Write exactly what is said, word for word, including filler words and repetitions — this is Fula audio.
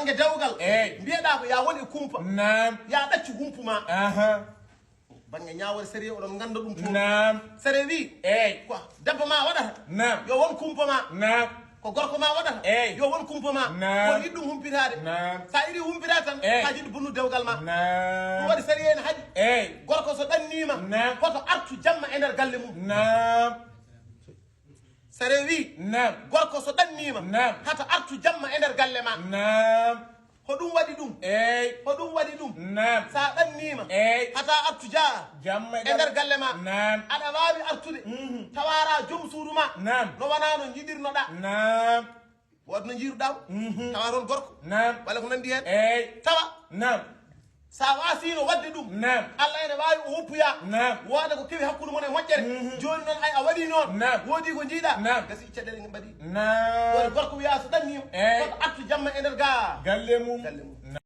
Bannge dewgal. Eey. Mbiyeɗaa ko yaa won e kumpa. Naam. Yaa ɗaccu humpuma. Aha. Bannge ñaawal sariya oɗon ngannda ɗum toon. Naam. Sariya wi. Eey. Ko debbo ma waɗata. Naam. Yo won kumpa ma. Naam. Ko gorko ma waɗata. Eey. Yo won kumpa ma. Naam. Won yiɗ ɗum humpitaade. Naam. Sa yiɗi humpitaade tan. Eey. Ka jiɗi bonnu dewgal ma. Naam. Ɗum waɗi sariya ene haɗi. Eey. Gorko so ɗanniima. Naam. Hoto artu jamma e nder galle mum. Naam. Sariya wi. Naam. Gorko so ɗanniima. Naam. Hata artu jamma e nder galle ma. Naam. Ko ɗum waɗi ɗum. Eey. Ko ɗum waɗi ɗum. Naam. Sa ɗanniima. Eey. Hata artu jaa. Jamma E nder galle ma. Naam. Aɗa waawi artude. Mhm. Tawaara joom suudu ma. Naam. No wonaa no njiɗirnoɗaa. Naam. Waɗ no njiiruɗaa. Mhm. Tawa toon gorko. Naam. Walla ko nanndi heen. Eey. Tawa. Naam. Sa waasiino waɗde ɗum. Naam. Allah ene waawi o woppuya. Naam. Wooda ko kewi hakkunde mon e moƴƴere. Mhm. Jooni noon ay a waɗi noon. Naam. Woodi ko njiiɗaa. Naam. Gasi caɗeele mbaɗi. Naam. Woni gorko wiyaa so ɗanniima. Eey. Hoto artu jamma e nder ga. Galle mum. Galle mum.